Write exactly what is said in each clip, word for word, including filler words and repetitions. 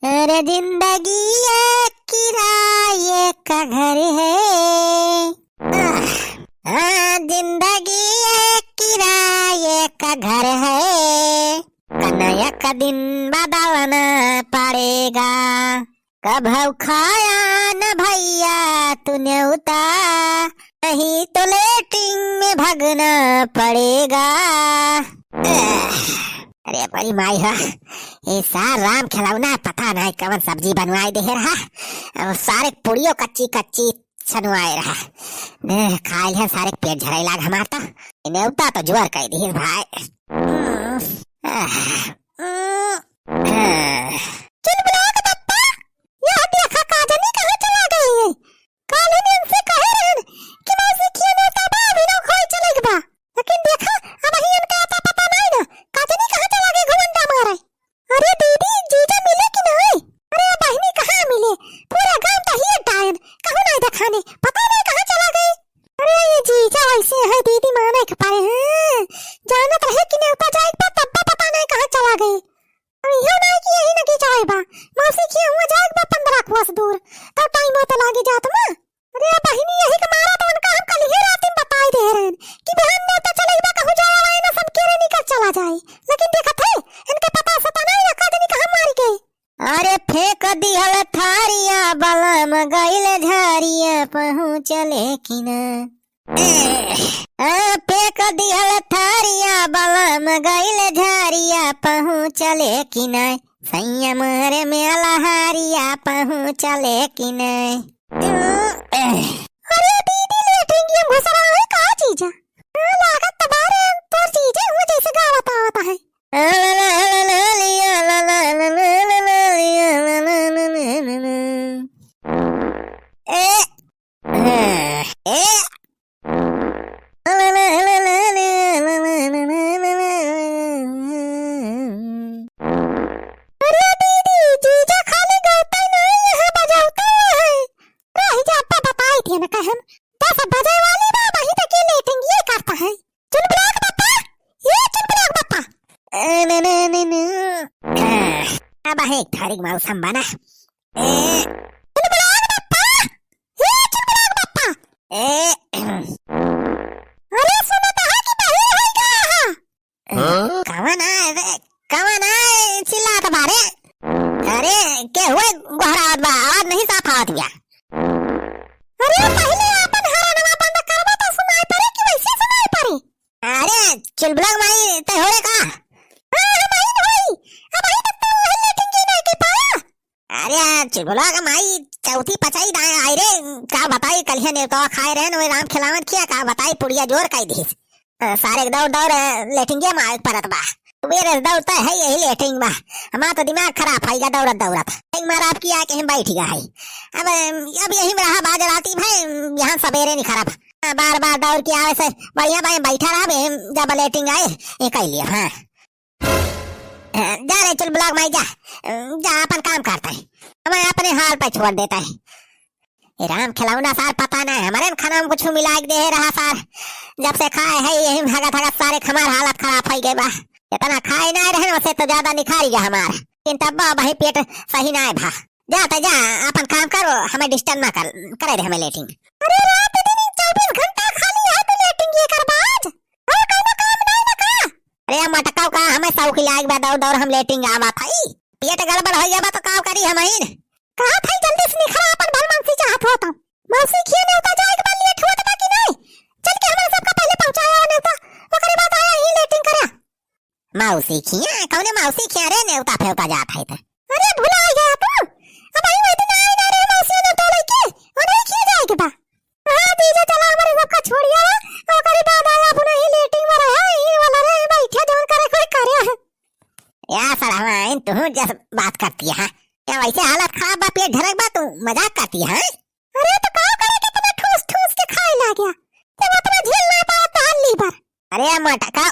अरे जिंदगी एक किराए का घर है। आह, हाँ, जिंदगी एक किराए का घर है। कनया का दिन बदलना पड़ेगा। कभउ खाया न भइया तू नेउता, नहीं तो लेटरिन में भगना पड़ेगा। अरे बड़ी माई हो, ये सार राम खेलौना पता नाहीं कवन सब्जी बनवाए देहे रहा। अब सारे पुड़ियो कच्ची कच्ची छनवाए रहा। ने खाए लिहा सारे पेट झराइ लाग हमार तो। ये नेउता तो जोर कइ दिहिस भाई। हम्म, आह, हम्म, आह। चुलबुला के पप्पा, यह देखा का जानी कहाँ चला गई है। काल्हि इनसे कहे रहन कि मौसी खिया नेउता बा, अभी ना खाए चले के बा। लेकिन देखा, अबहीं इनका अता पता नाहीं ना, का जानी कहाँ चला गई घुमंडा मारे। अरे दीदी, जीजा मिले कि नाहीं? अरे बहिनी कहाँ मिले? पूरा गाँव तो हिये डायन, कहूँ नाहीं देखाने, पता नाहीं कहाँ चला गई। अरे ये जीजा ऐसे है दीदी, माने के पाए हैं। जानत रहे कि नेउता जाए के बा, तब पता नाहीं कहाँ चला गई। अब इहो नाहीं कि यही नगे जाए बा, मौसी खिया हुआ जाए के बा पन्द्रह कोस दूर, तब टाइम होते लागे जात मा। अरे बहिनी, यही के मारा तो उनका हम कल ही रात में बताई दे रहन कि बिहान नेउता चले बा, कहूँ जाए वाला ना, सब केरे निकल चला जाए। लेकिन देखत है, इनके पता सता नाहीं रखा देनी कहाँ मारी गई। अरे फेंक दिहल थारिया बलम गइल झारिया पहुँचले कि ना। ए, आ, फेंक दिहल थारिया बलम गइल झारिया पहुँचले कि ना। सैया मारे में अलहारिया पहुँचले कि ना। ए, अरे दीदी, लेटरिंगिया में घुस रहा है का जीजा? हाँ, लागत तो बारे तोर जीजा हुआ जैसे गावत आवत है। ए, ए, ए। अरे दीदी, जीजा खाली गावत ही नहीं, यहाँ बजावत है। रही जा, अब्बा बताई थी ना कहन, दस बजे वाली बा, वहीं तक ये लेटरिंगिया करता है। चुलबुलाक बप्पा, ये चुलबुलाक बप्पा। ए, ने, ने, ने, ने। अब है एक थारिक मौसम बना। ए। चुलबुलाक बप्पा, ये चुलबुलाक बप्पा। ए। अरे सुनत है कि बहिर होई गया है। हाँ? कवन आए रे? कवन आए चिल्लात बारे? अरे, के हुए गोहरावत बा? आवाज नहीं साफ आवत बिया। अरे, पहिले आपन हरनवा बंद करबा त सुनाई पड़े कि वैसे सुनाई पड़े? अरे, चुलबुलाक माई, ते हो रे का? हाँ, हम आई न होई। अब आई बत्ता वही लेटरिंगिया नहीं के पाया। अरे यार, चुलबुलाक माई चौथी पचाई दाएं आई रे, का बताई, कलिया नेवतवा खाए रहे न, वही राम खिलावन खिया, का बताई, पुड़िया जोर कई दिहिस। अ, सारे दौड़ दौड़, अ, लेटरिंगिया में आवे के परत बा। सुबेरे से दौड़ता है, यही लेटरिंग बा। हमार तो दिमाग खराब है, दौड़त दौड़त। एक मार आपकी आके हम बैठ गया है। अब, अ, अब यही में रहा बाज राती भाई, यहाँ सबेरे निखरब। हाँ, बार बार दौड़ के आवे से बढ़िया भाई बैठा रहा, जब लेटरिंग आए, ये कह लिया, हाँ। जा रे चुलबुलाक माई जा, जा अपन काम करता है, हमें अपने हाल पे छोड़ देता है। ए राम खिलौना सार पता नहीं, हमारे खाना में कुछ मिला के दे रहा सार, जब से खाए है यही हगत हगत सारे हमार हालत खराब हो गए बा। इतना खाए ना रहे, उसे तो ज्यादा निखारी गया हमार, लेकिन तब बा भाई पेट सही ना है भा। जा त जा, अपन काम करो, हमें डिस्टर्ब ना कर, करे दे हमें लेटरिंग। अरे रात दिन चउबीस घंटा खाली है तो लेटरिंग ये करबा आज? और कौनो काम नहीं ना का? अरे मटकाओ का, हमें सौख लाग बा, दौड़ दौड़ हम लेटरिंग आवा था। ई पेट गड़बड़ हो जाबा तो का करी हम इन? कहा था जल्दी से निखरा, अपन भलमनसी चाहत हो तो। मौसी खिया नेवता जाए के बाद लेट होत बा कि नहीं? चल के हमारे सबका पहले पहुंचाया नेवता, ओकरे बाद आया ही लेटरिंग करा। मौसी खिया? कौने मौसी खिया रे, नेवता फेवता जात है त? अरे भुला गया तू? अब आई वही दिन आए ना रे मौसी ने तो लेके, उन्हें खिया जाए के बा। हाँ जीजा चला हमारे सबका छोड़िया, ओकरे बाद आया अब नहीं लेटरिंग में रहा, ये वाला रे बैठे जौन करे कोई करे। या सर हमारे तू जस बात करती है, या वैसे हालत खराब बा, पेट ढरक बा, तू मजाक करती है? अरे तो का करे के इतना ठूस ठूस के खाए लाग गया, जब अपना झेल ना पावत तो हल्ली पर। अरे मोटा का,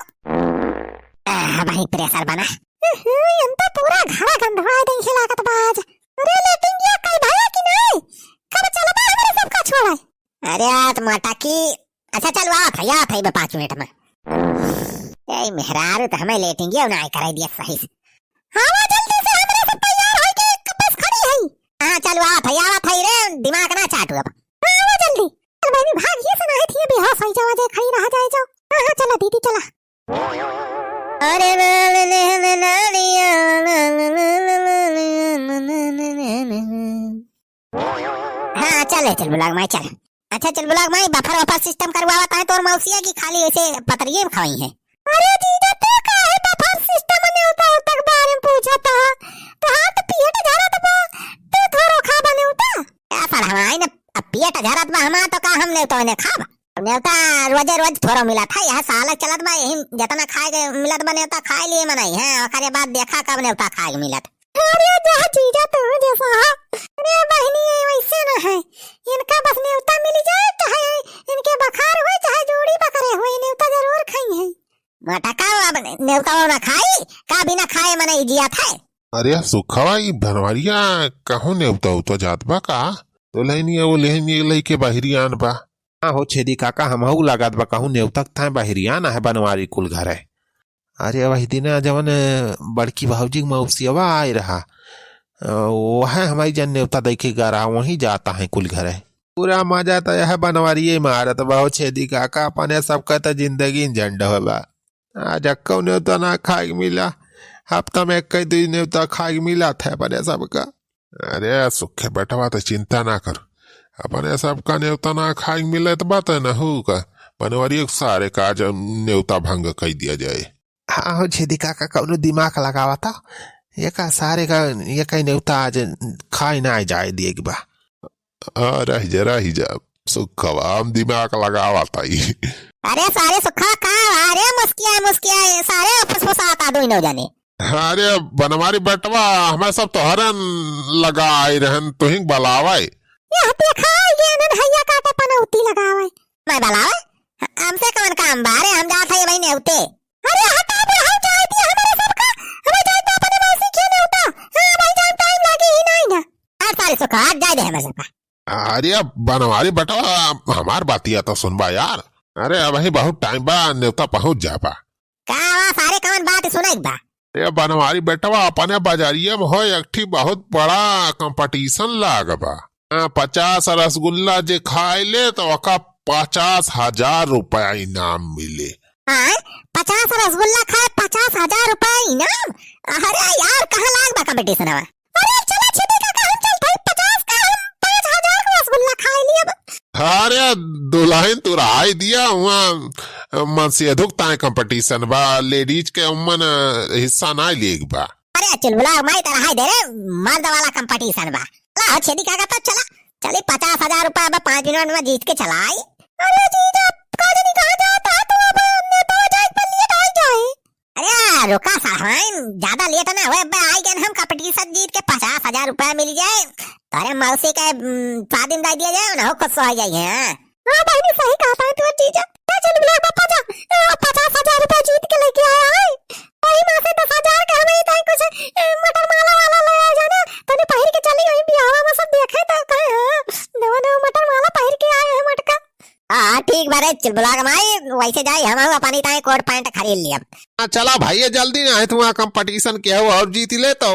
आह, भाई प्रेशर बना। हम्म, हम तो पूरा घरा गंधवा देंगे लागत बाज। अरे लेटरिंगिया कई भाई कि नहीं? कब चलबा हमारे सबका छोड़ा? अरे आज मोटा की, अच्छा चल आवत है, आवत है बे पाँच मिनट में। ए मेहरारू तो हमें लेटरिंगिया ना करे दिया सही से। आवा जल्दी से, हमरे सब तैयार होई के एक कप ले चुलबुला के माई चल। अच्छा चुलबुला के माई, बफर वफर सिस्टम करवावत है तोर मौसिया कि खाली ऐसे पतरिये में खवाई है? अरे जीजा, तू काहे बफर सिस्टम में नेवता उवता के बारे में पूछत ह? तोहार तो पेट झरत बा, तू थोरो खाबा नेवता। का सार हमार न, अब पेट झरत बा हमार तो का हम नेवता ओने खाब? अब नेवता रोजे रोज थोरो मिलत है, यह साल चलत बा, यही जितना खाए के मिलत बा नेवता खाए लिए मनई है, ओकरे बाद देखा कब नेवता खाए के मिलत। अरे जा जीजा तू जैसा है। अरे बहिनी, ये वैसे न है, इनका बस नेवता मिली जाए, चाहे इनके बखार होए, चाहे जोड़ी बकरे होए, नेवता जरूर खाई है। मोटका अब नेवता ना खाई, का बिना खाए मनई जियत है? अरे सुखवा, ई बनवारिया कहूँ नेवता उवता जात बा का? तो लेहनी वो लेहनी लइके बाहिरी आन बा। हाँ हो छेदी काका, हमहू लागत बा कहूँ नेवता के थाए बाहिरी आन है बनवारी कुल घरे। अरे वही दिन जवन बड़की भौजी के मौसियवा आए रहा, अ, वह हमारी जन नेवता देखे गा रहा, वहीं जाता है कुल घरे। पूरा मजा तो यह बनवारिये मारत बा हो छेदी काका, अपने सबका तो जिंदगी झंड होला। आज अक्कौ नेवता ना खाए के मिला, हफ्ता में एक दो नेवता खाए के मिला था अपने सबका। अरे सुखे बेटवा, तो चिंता ना कर, अपने सबका नेवता ना खाए के मिले तो बात है ना हो का, बनवारी एक सारे का आज नेवता भंग कर दिया जाए। हाँ हो छेदी काका, कौनो दिमाग लगावा था, ये का सारे का, ये कहीं नेवता आज खाए ना जाए दिए के बा। हाँ, रह जा, रह जा। सुखवा, हम दिमाग लगावत हई। अरे सारे सुखवा का, अरे मुस्किया, मुस्किया, सारे फुसफुसाता दोनों जने। अरे बनवारी बेटवा, हमें सब तोहरन लगाए रहन, तुहिं बलावे। यह देखा, ये नन हैया काटे पनौती लगावे। मैं बलावे? हमसे कौन काम बा? अरे हम जात है भाई नेवते। अरे हटा बुढ़ऊ, जाए दिया हमारे सबका, हमें जाए तो अपने मौसी के नेवता। हाँ भाई जान, टाइम लागे ही नहीं ना। आज सारे सुखा, आज जाए दे हमें सबका। अरे बनवारी बेटवा, हमार बातिया तो सुनबा यार। अरे अबही बहुत टाइम बा, नेवता पहुँच जाबा। का बा सारे, कौन बात सुनाई बा? ए बनवारी बेटवा, अपने बाजारिया में हो एक ठी बहुत बड़ा कंपटीशन लाग बा। हाँ, पचास रसगुल्ला जे खाए ले तो ओका पचास हजार रुपया इनाम मिले। हाँ, पचास रसगुल्ला खाए, पचास हजार रुपया इनाम? अरे यार, कहाँ लाग बा कंपटीशन हवा? अरे चला छेदी काका, हम चलत हई, पचास का हम पाँच हजार का रसगुल्ला खाए ली अब। अरे दुल्हन तू रहाई दिया, हुआ मनसेधुक ताए कंपटीशन बा, लेडीज के उमन हिस्सा ना लिए बा। अरे चुलबुला माई तो रहाई दे रे, मर्द वाला कंपटीशन बा। चला हो छेदी काका, तो चला, चली पचास हजार रुपया बा, पाँच मिनट में जीत के चला आई। अरे जीजा, का जानी कहाँ जाता है तू, अब हमने तो जाए पर लेट हो जाए। अरे रुका साहबान, ज्यादा लेट ना होए, अबे आई गए हम, कंपटीशन जीत के पचास हजार रुपया मिल जाए, तारे मौसी के, उम, शादी में दे दिया जाए ना, खुश हो जाइए। हाँ। हाँ बहिनी, सही कहा ताई तू जीजा। जा चुलबुला पापा जा, ए, पचास हजार रुपया जीत के लेके आया है, वही में से दस हजार का हमें ताई कुछ, ए, मटर माला वाला ले आ जाना, तने पहिर के चली वही बियाहवा में सब देखे तो कहे, हाँ, नवा नवा मटर माला पहिर के आए हैं मटका। हाँ, हाँ, ठीक बा रे, चुलबुला के माई, वैसे जाई, हम अपनी ताई कोट पैंट खरीद लियब। हाँ, चला भाई, ये जल्दी ना है, तू वहाँ कंपटीशन के हो और जीत ले तो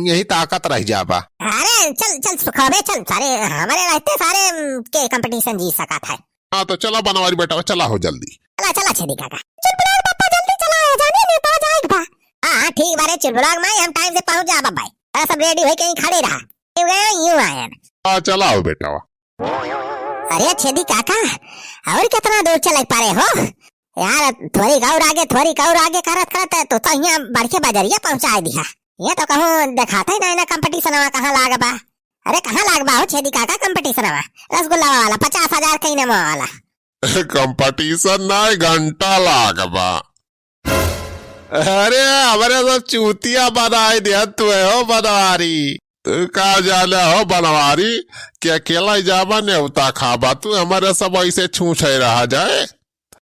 यही ताकत रह जाबा। अरे, चल, चल, सुखावे, चल, सारे हमारे रहते सारे, उम, के कंपटीशन जीत सकत है। हाँ, तो चला बनवारी बेटा, चला हो जल्दी। चला, चला, छेदी काका। चुलबुला के पापा, जल्दी चला, आ जाने नहीं तो जाएगा बा। हाँ, हाँ, ठीक बा रे, चुलबुला के माई, हम टाइम से पहुँच जाबा भाई। अरे, सब रेडी होई कहीं खड़े रहा। यूं गए, यूं आए। हाँ, चला हो बेटा। अरे छेदी काका, और कितना दूर चले पारे हो यार? थोड़ी और आगे, थोड़ी और आगे करत करत तो, तो यहाँ बड़के बाजरिया पहुँचाए दिया। ये तो कहूँ दिखाते ही नहीं ना कंपटीशन हुआ कहाँ लाग बा। अरे कहाँ लाग बा हो छेदी काका कंपटीशन हुआ? रसगुल्ला वाला पचास हजार के इनाम वाला। कंपटीशन ना, घंटा लाग बा। अरे, हमरे सब चूतिया बनाए दिया तू है हो बनवारी। तू का जाने हो बनवारी कि अकेला ही जाबा नेवता खाबा, तू हमरे सब ऐसे छूछे रहा जाए।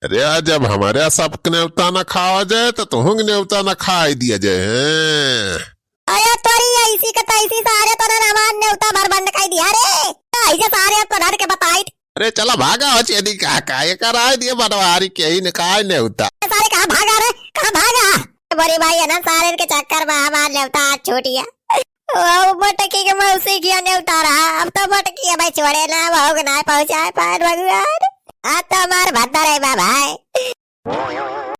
अरे, जब हमरे सब के नेवता न खावा जाए तो तुहूँ के नेवता न खाए दिया जाए हैं। अरे तोरी ऐसी के तैसी सारे तो ना हमार नेवता भर बंड कर दिया रे। ऐसे सारे तो डर के बताई। अरे चला भागा हो छेदी काका, ये कराए दिए बनवारी के ही निकाय नेवता। सारे कहाँ भागा रे, कहाँ भागा? बोरी भाई है ना, सारे के चक्कर में हमार नेवता आज छूट गया। वो मोटकी के मौसी किया नेवता रहा, अब तो मोटकी है भाई छोड़े ना, वो ना पहुँचाए पाए भगवान। अब तो हमार भद्दा रहे बा भाई।